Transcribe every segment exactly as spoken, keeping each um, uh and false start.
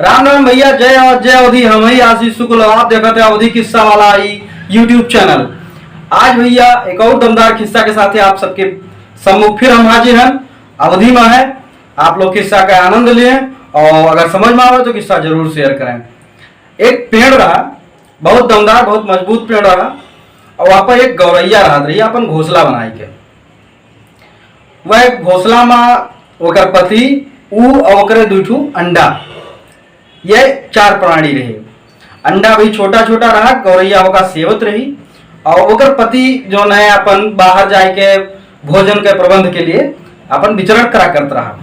राम राम भैया, जय अवध, जय अवधी। हम ही आशीष शुक्ल, आप देखत हैं अवधी किस्सा वाला ई YouTube channel। आज भैया एक और दमदार किस्सा के साथे आप सबके सम्मुख फिर हम हाजिर हैं। अवधी में है, आप लोग किस्सा का आनंद लें और अगर समझ में आवे तो किस्सा जरूर share करें। एक पेड़ रहा, बहुत दमदार, बहुत मजबूत पेड़ रहा, और वहाँ पर एक गौरैया रहत रही, अपन घोंसला बनाई के। वह घोंसला में ओकर पति, ऊ और ओकरे दुइ ठो अंडा, ये चार प्राणी रहे। अंडा भी छोटा छोटा रहा, गौरैया ओका सेवत रही, और ओकर पति जौन है अपन बाहर जाए के भोजन के प्रबंध के लिए अपन विचरण करा करत रहा।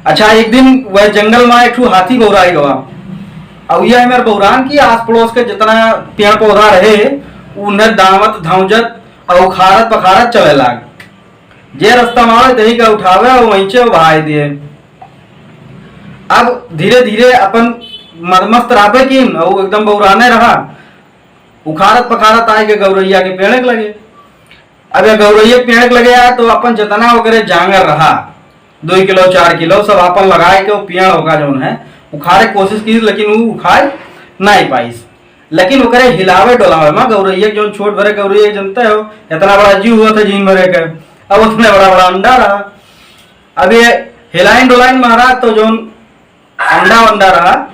अच्छा, एक दिन वह जंगल में एक ठो हाथी बौराई गवा। अब यह हमारे बौरान की आस पड़ोस के जितना पेड़ पौधा रहे, उन्हें दावत धौजत और उखाड़त पखाड़त चले लाग। जे रास्ता में आवे, तही का उठावे और वहीं से बहाई दिए। अब धीरे धीरे अपन मदमस्त रहबे कीन, और एकदम बौराने रहा, उखाड़त पखाड़त आए के गौरैया के पेड़ के लगे। अब ये गौरैया के पेड़ के लगे आए तो अपन जितना ओकरे जांगर रहा, दो किलो, चार किलो, सब अपन लगाए के वो पेड़ होगा जौन है, उखाड़े के कोशिश की, लेकिन वो उखाड़ नहीं पाइस। लेकिन ओकरे हिलावे डोलावे में गौरैया के जौन छोट भरे गौरैया के जनते हो, इतना बड़ा जीव हुआ था जीन भरे के, अब उतने बड़ा बड़ा अंडा रहा। अब ये हिलाइन डोलाइन महाराज तो जौन अंडा वंडा रहा,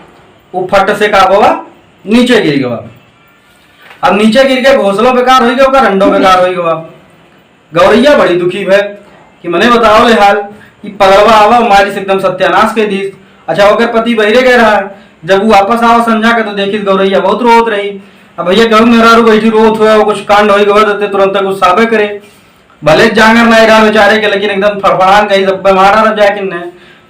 वो फट से का गवा, नीचे गिर गवा। अब नीचे गिर के घोंसलो बेकार हो गया, ओकर अंडो बेकार हो गवा। गौरैया बड़ी दुखी भय कि मने बताओ ले हाल, कि पगलवा आवा, मारी से एकदम सत्यानाश कर दीस। अच्छा, ओकर पति बहिरे गए रहा, जब वो वापस आवा संझा के तो देखिस गौरैया बहुत रोत रही। अब भैया, कहूँ मेहरारू बैठी रोत हुआ, वो कुछ कांड हो गवा, तो तुरंत गुस्साबे करे। भले जांगर नहीं रहा बेचारे के, लेकिन एकदम फड़फड़ान कहीं सब पे मारा रह जाए कि नहीं,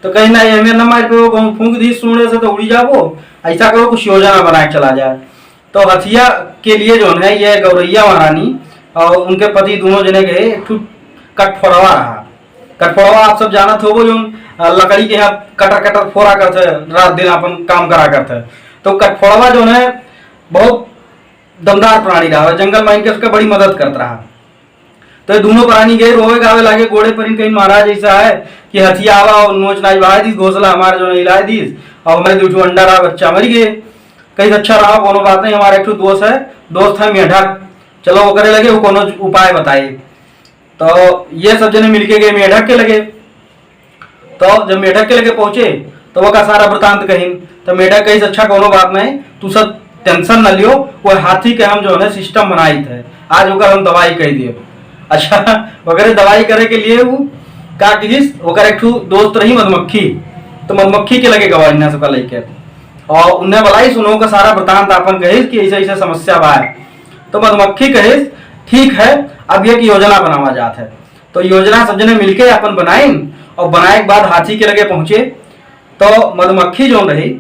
तो कहीं ना ये हमें न मार पे वो कहूँ फूंक दी सूंड़े से तो उड़ी जाबो। ऐसा करो, कुछ योजना बना के चला जाए। तो हथिया के लिए जौन है, ये गौरैया महारानी और उनके पति दोनों जने गए, एक ठो कटफोड़वा रहा। कटफोड़वा आप सब जानत होबो, जौन, अ, लकड़ी के यहाँ कटर कटर फोरा करते, रात दिन अपन काम करा करते। तो कटफोड़वा जौन है, बहुत दमदार प्राणी रहा, जंगल में इनके उसका बड़ी मदद करत रहा। तो ये दोनों प्राणी गए रोवे गावे लागे, गोड़े पर इनके, महाराज ऐसा है कि हथिया आवा और नोच नाच बहाई दीस, घोंसला हमारा जौन हिलाई दीस, और हमारे दो ठो अंडा रहा, बच्चा मर गए। कहीं अच्छा रहा, कोनो बात नहीं, हमारा एक ठो दोस्त है, दोस्त है मेढक, चलो ओकरे लगे, वो कोनो उपाय बताए। तो ये सब जने मिलके गए मेढक के लगे। तो जब मेढक के लगे पहुंचे, तो वो का सारा वृतांत कहिन। तो मेढक कहिस, "अच्छा, कोनो बात नहीं, तू सब tension न लियो, वो हाथी के हम जौन है system बनाइत है, आज ओकर हम दवाई कह दिए।" अच्छा, ओकरे दवाई करे के लिए वो का किहिस, ओकर एक ठो दोस्त रही मधुमक्खी, तो मधुमक्खी के लगे गवा इन्हें सबका लेके, और उन्हें बुलाइस, उन्हों का सारा वृतांत आपन कहिस कि ऐसे ऐसे समस्या बा है। तो मधुमक्खी कहिस, "ठीक है, अब एक योजना बनावा जात है।" तो योजना सब जने मिलके अपन बनाइन और बनाए के बाद हाथी के लगे पहुंचे। तो मधुमक्खी जौन रही,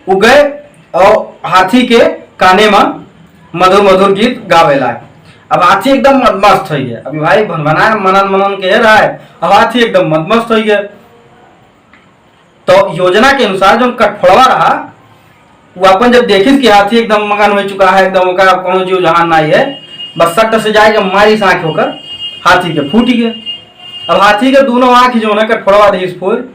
उ गए और हाथी के काने में मधुर मधुर गीत गावे लाग। अब हाथी एकदम मदमस्त हो गया। अभी भाई भनभना मनन मनन के रहा है, अब हाथी एकदम मदमस्त हो गया। तो योजना के अनुसार जौन कटफोड़वा रहा, वो अपन जब देखिस कि हाथी एकदम मगन हो चुका है, एकदम ओका अब कोनो जीव जहान नहीं है, बस सट से जाए के मारी सांख होकर हाथी के फूट गए। अब हाथी के दोनों आँख जौन है कटफोड़वा दिहिस फोर।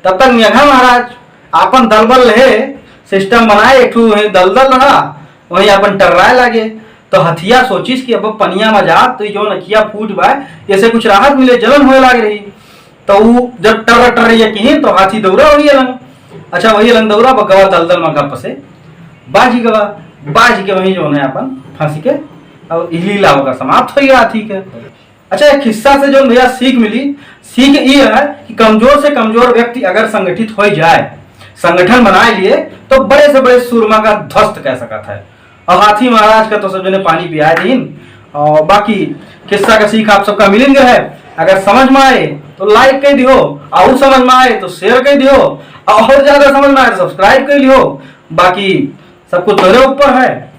तब तक मेघा महाराज आपन दलबल है, system बनाए, एक ठो वहीं दलदल रहा, वहीं आपन टर्राए लागे। तो हथिया सोचिस कि अब पनिया में जा तो ये जौन अखिया फूट बा, ऐसे कुछ राहत मिले, जलन होए लाग रही। तो ऊ जब टर टर ये किहिन तो हाथी दौड़ा हो गया लंग। अच्छा, वही लंग दौड़ा, बगवा दलदल में गप से बाझ गवा, बाझ के वहीं जौन है अपन फंस के और लीला ओकर समाप्त हो गया हाथी के। अच्छा, एक किस्सा से जौन भैया सीख मिली, सीख ये है कि कमजोर से कमजोर व्यक्ति अगर संगठित हो जाए, संगठन बना लिए, तो बड़े से बड़े सूरमा का ध्वस्त कह सकत है। और हाथी महाराज का तो सब जने पानी पिया दीन। और बाकी किस्सा का सीख आप सबका मिलिन गया है। अगर समझ में आए तो like कर दियो, और समझ में आए तो share कर दियो, और ज्यादा समझ में आए तो subscribe कर लियो। बाकी सब कुछ तोरे ऊपर है।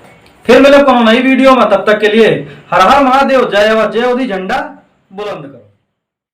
फिर मिले कोनो नई video में, तब तक के लिए हर हर महादेव, जय अवध, जय अवधी, झंडा बुलंद करो।